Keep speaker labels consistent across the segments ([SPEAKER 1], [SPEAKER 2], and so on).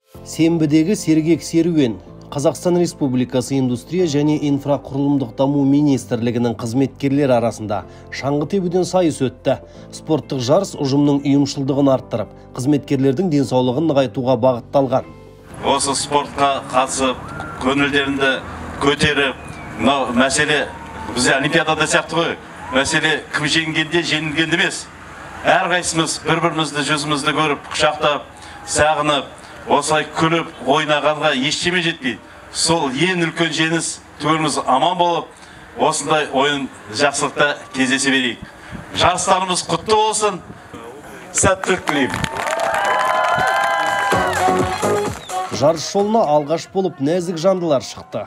[SPEAKER 1] Сенбідегі сергек серуен. Қазақстан Республикасы Индустрия және инфрақұрылымдық даму министрлігінің қызметкерлері арасында шаңғы тебуден сайыс өтті. Спорттық жарыс ұжымның ұйымшылдығын арттырып, қызметкерлердің денсаулығын нығайтуға бағытталған.
[SPEAKER 2] Осы спортқа қатысып, көңілдеріңді көтеріп, мынау мәселе бізде олимпиадада сияқты ғой. Мәселе кім жеңгенде, жеңілгенде емес. Әрқайсымыз бір-бірімізді жүзімізді көріп, құшақтап, сағынып, осылай күліп ойнағанға ештеме жетпейді. Сол ең үлкен жеңіс, түгеліміз аман болып, осындай ойын жақсылықта кездесе берейік. Жарыстарымыз құтты болсын, сәттілік тілеймін.
[SPEAKER 1] Жарыс жолына алғаш болып нәзік жандылар шықты.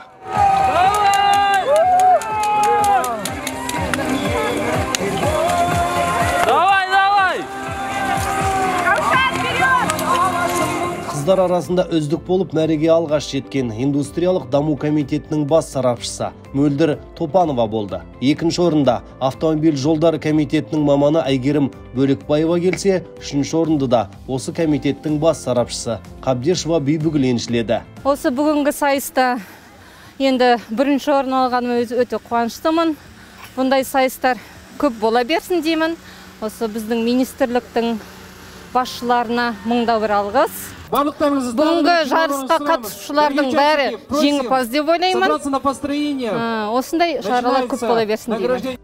[SPEAKER 1] Қыздар арасында үздік болып мәреге алғаш жеткен Индустриялық даму комитетінің бас сарапшысы Мөлдір Топанова болды. Екінші орында Автомобиль жолдары комитетінің маманы Әйгерім Бөлекбаева келсе, үшінші орынды да осы комитеттің бас сарапшысы Қабдешова Бибігүл еншіледі.
[SPEAKER 3] Осы бүгінгі сайыста енді бірінші орын алғаныма өте қуаныштымын. Бұндай сайыстар көп бола берсін деймін. Осы біздің министрліктің басшыларына мыңда бір алғыс. Бүгінгі жарысқа қатысушылардың бәрі жеңімпаз деп ойлаймын. Осындай шаралар көп бола берсін деймін.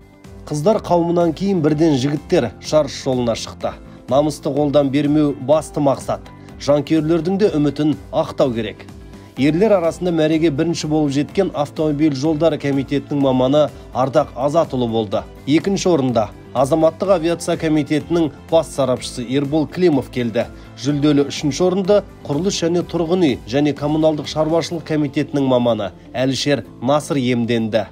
[SPEAKER 1] Қыздар қауымынан кейін бірден жігіттер жарыс жолына шықты. Намысты қолдан бермеу басты мақсат. Жанкүйерлердің де үмітін ақтау керек. Ерлер арасында мәреге бірінші болып жеткен Автомобиль жолдары комитетінің маманы Ардақ Азатұлы болды. Екінші орында Азаматтық авиация комитетінің бас сарапшысы Ербол Климов келді. Жүлделі үшінші орынды Құрылыс және тұрғын үй және коммуналдық шаруашылық комитетінің маманы Әлішер Насыр иемденді.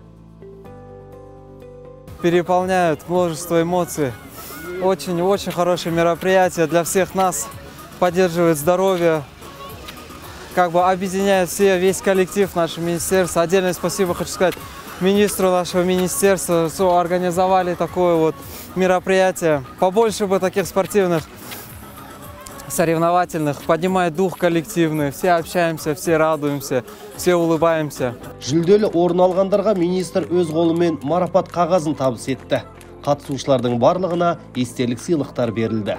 [SPEAKER 4] Переполняют множество эмоций. Очень-очень хорошее мероприятие для всех нас. Поддерживает здоровье, как бы объединяет все, весь коллектив нашего министерства. Отдельное спасибо хочу сказать министру нашего министерства, что организовали такое вот мероприятие. Побольше бы таких спортивных, соревновательных, поднимает дух коллективный. Все общаемся, все радуемся, все улыбаемся.
[SPEAKER 1] Жүлделі орын алғандарға министр өз қолымен марапат қағазын табыс етті. Қатысушылардың барлығына естелік сыйлықтар берілді.